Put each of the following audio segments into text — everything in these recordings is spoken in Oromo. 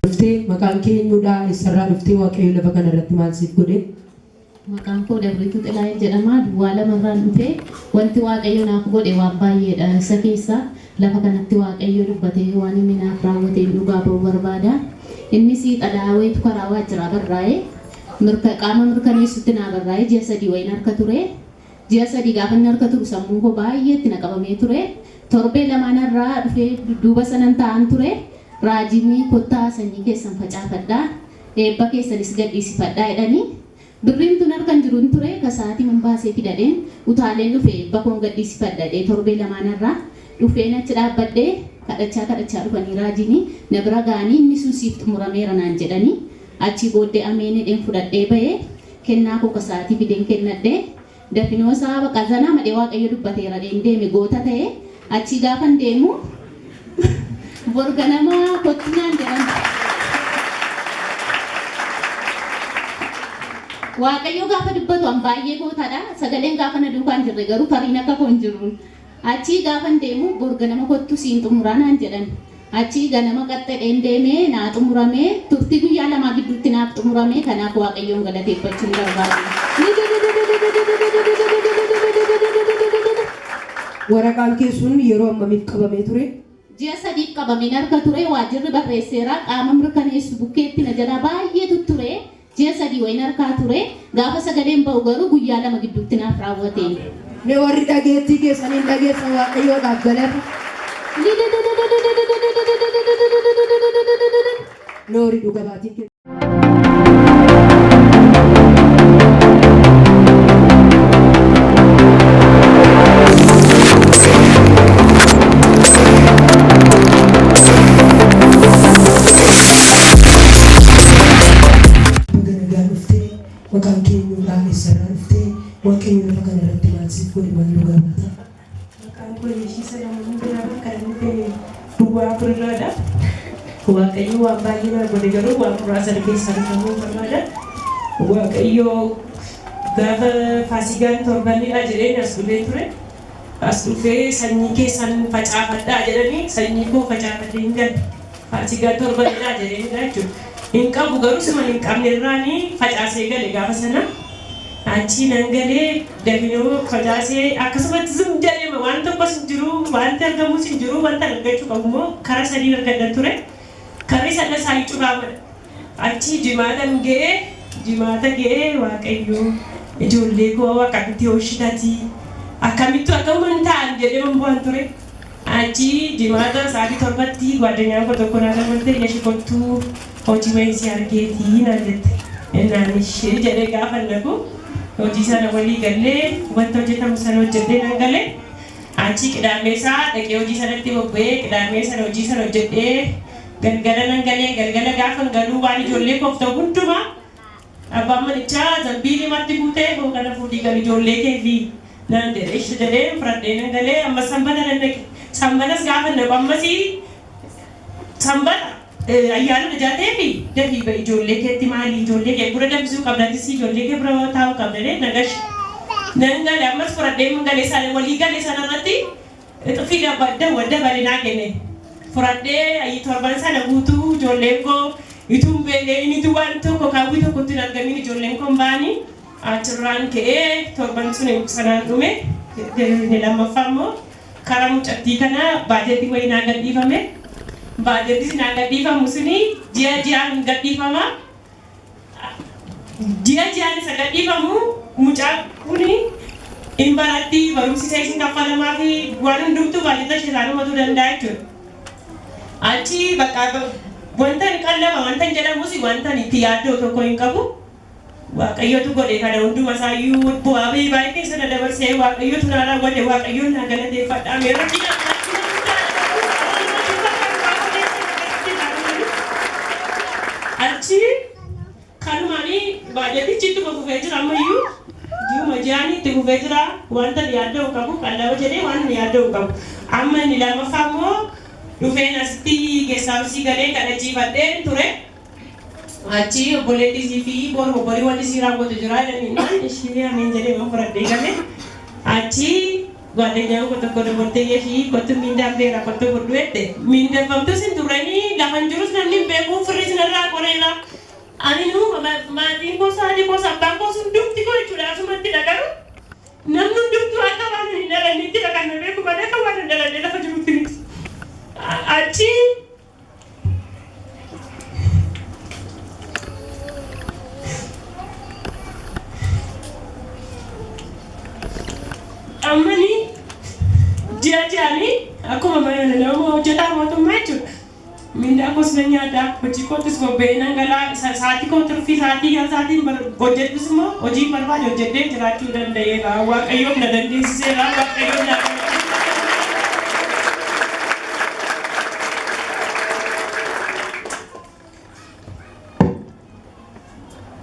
Dhuftee maqaan kee eenyudha? Eessarraa dhuftee Waaqayyo lafa kana irratti maal siif godhe? Maqaan koo Dabrituu Xilaayeen jedhama. Duwwaa lamarraan dhufe. Wanti Waaqayyo naaf godhe waan baay'eedha. Isa keessaa lafa kanatti Waaqayyo dubbatee waan inni naaf raawwateen dhugaa ba'uu barbaada. Innis xalayaa wayiitu karaa waajjiraa barraa'e. Mirka, qaama mirkaneessutti naa barraa'e. Ji'a 3 wayiin harka ture. Ji'a 3 gaafa inni harka turu sammuun koo baay'ee itti na qabamee ture. Torbee lamaan har'aa dhufee dudduuba sanan taa'an ture. Raajiin kottaa sanyii keessan facaafadhaa, eebba keessanis gadhiisifadhaa jedhanii. Birriin tun harka hin jirun ture, ka sa'aatiiman baasee fidadheen utaaleen dhufe eebba koon gadhiisifadha jedhee torbee lamaan har'aa dhufeen achi dhaabbadhee kadhachaa kadhachaa dhufanii raajiin na bira ga'anii inni sun siif xumurameera naan jedhanii achii booddee ameen jedheen fudhadhee ba'e. Kennaa koo ka sa'aatii fideen kennadhe. Dafinoo isaa baqa zanaa madhee Waaqayyo dubbateera dheen deeme goota ta'e. Achii gaafan deemu bor ganama kottu naan jedhan. Waaqayyo gaafa dubbatu an baay'ee gootaadha. Sagaleen gaafa na duukaa hin jirre garuu fariin akka koo hin jiru. Achii gaafan deemu bor ganama kottu siin xumuraa naan jedhan. Achii ganama qaxxedheen deeme naa xumurame. Turtii guyyaa lamaa gidduutti naaf xumurame. Kanaaf Waaqayyoon galateeffachuun barbaada. Waraqaan kee sun yeroo ammamiif qabamee ture? Ji'a sadiif qabameen harka ture. Waajjirri barreesseera. Qaama mirkaneessu bukkeetti na jalaa baay'eetu ture. Ji'a 3 wayin harkaa ture. Gaafa sagaleen ba'u garuu guyyaa 2 gidduutti naaf raawwate. Mee warri dhageettii keessaniin dhageessan Waaqayyoodhaaf galata. Noori dhuga baatiin kee. Baga nagaan dhufte maqaan kee eenyudha eessarraa dhufte waaqayyo lafa kana irratti maal siif godhe maal dhugaa baata. Maqaan koo Yeshii Salamoon jedhama. Kan inni ta'e duwwaa afurirraadha. Waaqayyo waan baay'ee naa godhe garuu waan muraasa keessaa argamuu barbaada. Waaqayyo gaafa faasigaan torbanidha jedheen as dhufee ture. As dhufee sanyii keessan facaafadhaa jedhanii sanyii koo facaafadhee hin galle. Faasigaa torbanidha jedheenidha jechuudha. Hin qabu garuu suma hin qabne irraanii facaasee gale gaafa sana. Achii nan galee dafinoo facaasee akkasumatti zum jedhee waan tokkos hin jiru wanti argamus hin jiru wanta argachuu qabu immoo karaa sadiin argadhan ture. Karri sana isaa cufaamadha. Achii jimaatan ga'ee jimaata ga'ee waaqayyo ijoollee koo akkamitti hooshitati akkamittu akkamuman ta'an jedhee man bu'an ture. Achii jimaata sa'aatii 7tti gwaadanyaan koo tokko naa dawwalte yeshi kottuu hojii wayii si argeetii naan jette. Innaan ishee jedhee gaafan dhaqu hojii sana walii gallee wanta hojjetamu sana hojjedhee nan gale. Achii qidaamee isaa dhaqee hojii sanatti bobba'ee qidaamee sana hojii sana hojjedhee Galgala nan gale, galgala gaafan galu waan ijoollee koof ta'u hundumaa abbaan manichaa zambiilii marti guutee hoo kana fuudhii gali ijoollee keefi naan jedhe. Ishi jedheen fudhadhee nan gale. Ammas sanbata nan dhaqe. Sanbatas gaafan dhaqu ammas sanbata ayyaana ijaa ta'eefi dafii ba'i ijoollee keetti maali ijoollee kee buna danfisuu qabda atis ijoollee kee bira taa'uu qabda jedhee na gashe. Nan gale ammas fudhadhee nan gale sana walii gale sanarratti Xifii dabale naa kenne. Furadhee ayi torban sana guutuu ijoolleen koo utuu hin beela'in utuu waan tokko kaawwii tokko utuu hin argamin ijoolleen koo hin ba'anii achirraan ka'ee torban sun sanaan dhume. Inni lammaffaa immoo karaa mucattii kanaa baajetii wayii naa gadhiifame. Baajetii naa gadhiifamu suni ji'a ji'aan gadhiifama. Ji'a ji'aan isa gadhiifamu mucaan kuni in baratti, barumsi ishee isin kaffalamaa fi waan hundumtuu baajata ishee isaanumatu danda'a jechuudha. Achi bakka wanta hin qallaba wanta hin jedhamus wanta itti yaadda'u tokko hin qabu. Waaqayyotu godhe kana hunduma isaayyuu bu'aa bahii baay'ee keessa na dabarsee Waaqayyotu naa raawwate Waaqayyoon naa galateeffadha. Mee rakkina rakkina guddaa Achi kanumaani baajatichi ittuma fufee jira ammayyuu ji'uma ji'aan itti fufee jira wanta ani yaadda'u hin qabu qallaba jedhee waan ani yaadda'u hin qabu. Amma inni lammaffaa immoo dhufeen asitti geessaawusii galee kadhachiifadheen ture. Achi obboleettii isii fi boru obbolii wanti isii raawwatu jira jedhanii naan ishee ameen jedhee waan fudhadhee gale. Achi Gwaadanyaan koo tokko dabaltee yeshii kottu miindaan beera kottu fudhu jette. Miindeffamtus hin turreni lafan jirus namni hin beeku firris na Maatiin koos, haati koos, abbaan koos hundumti koo jechuudha asumatti dhagaru. Namni hundumtuu akka waan hin dhalanneetti kan na beeku malee akka waan hin dhalanne lafa jirutti miti. Achi ammani ji'a ji'anii akkuma nama hojjetaa mootummaa jechuudha. Mindaa koos nan nyaadha, hojii koottis bobba'ee nan galaa, sa'aatii koo turfii sa'aatii sa'aatiin hojjedhus immoo hojii barbaade hojjedhee jiraachuu danda'eera. Waaqayyoof na dandeessiseera. Waaqayyoof na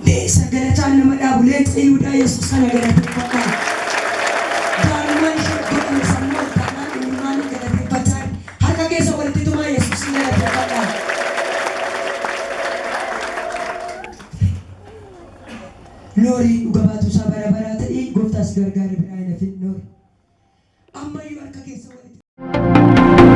Mee isa galataan nama dhaabu leenca Yihudaa Yesuus kana galateeffadhaa. Gaarummaan ishee godhame sammuu ol taanaan imimmaan galateeffachaa harka keessa walitti tumaa Yesuusin galateeffadhaa. Noorii dhuga baatuu isaa bara baraa ta'ii gooftaas gargaare biraa hin hafin noori. Ammayyuu harka keessa walitti.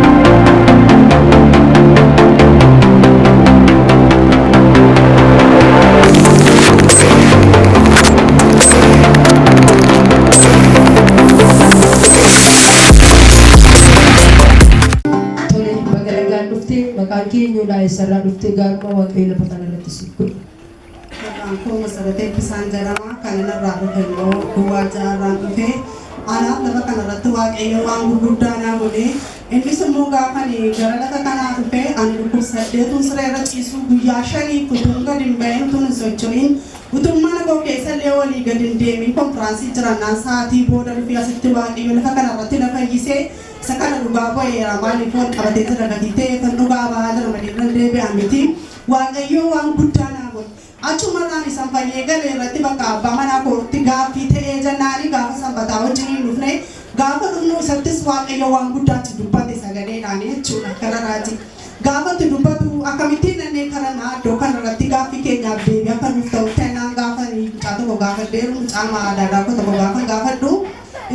Tole, baga nagaan dhufte. Maqaan kee eenyudha? Eessarraa dhufte? Gaarummaa Waaqayyo lafa kana irratti siif godhe. Maqaan koo Masarat Eebbisaan jedhama. Kan inni irraa dhufe immoo Duwwaa ja'arraan dhufe. Anaaf lafa kanarratti Waaqayyo waan gurguddaa naa godhe. Innis immoo gaafa ani gara lafa kanaa dhufe ani dhukkubsadheetuun siree irra ciisuu guyyaa shaniif utuun gad hin bahin, utuun hin socho'in, utuun mana koo keessa illee walii gad hin deemin konfiraansii jirannaan sa'aatii booda dhufee asitti Waaqayyo lafa kanarratti na fayyise. Isa kana dhugaa ba'eera. Maaliif wal qabatee jira gatii ta'e kan dhugaa bahaa jira malee irra deebi'a miti. Waaqayyo waan guddaa naa godhe. Achumarraan isan fayyee gale irratti bakka abbaa manaa kootti gaaffii ta'ee jennaani gaafa sanbataa wajjiniin dhufne. Gaafa dhufnu isattis Waaqayyo waan guddaatti dubbate sagaleedhaan jechuudha gara raajii. Gaafa itti dubbatu akkamittiin nannee kadhannaa iddoo kanarratti gaaffii keenyaaf deebii akka nuuf ta'utti ennaan gaafa mucaa tokko gaafadheeru, mucaa aadaa tokko gaafa gaafadhu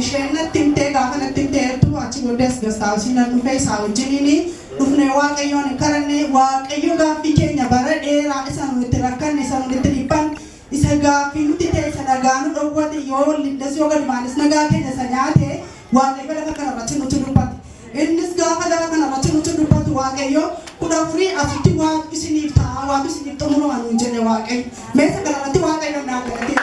isheen natti himtee, gaafa natti himteertu achi booddee as gastaawusii nan dhufe. Isaa wajjiniin dhufnee Waaqayyoon hin kadhanne. Waaqayyo gaaffii keenya bara dheeraa isa nuti itti rakkanne, isa nuti itti dhiphanne, isa gaaffii nuti ta'e, isa nagaa nu dhowwate, yoo lixnes yoo gadi baanes nagaa keenya isa nyaate Waaqayyo lafa kanarratti nutti dubbate. Innis gaafa lafa kanarratti nutti dubbatu Waaqayyo 14 asitti waatu isiniif ta'a, waatu isiniif xumurama nuun jedhe Waaqayyo. Meesa kanarratti Waaqayyo naa galateeffadha.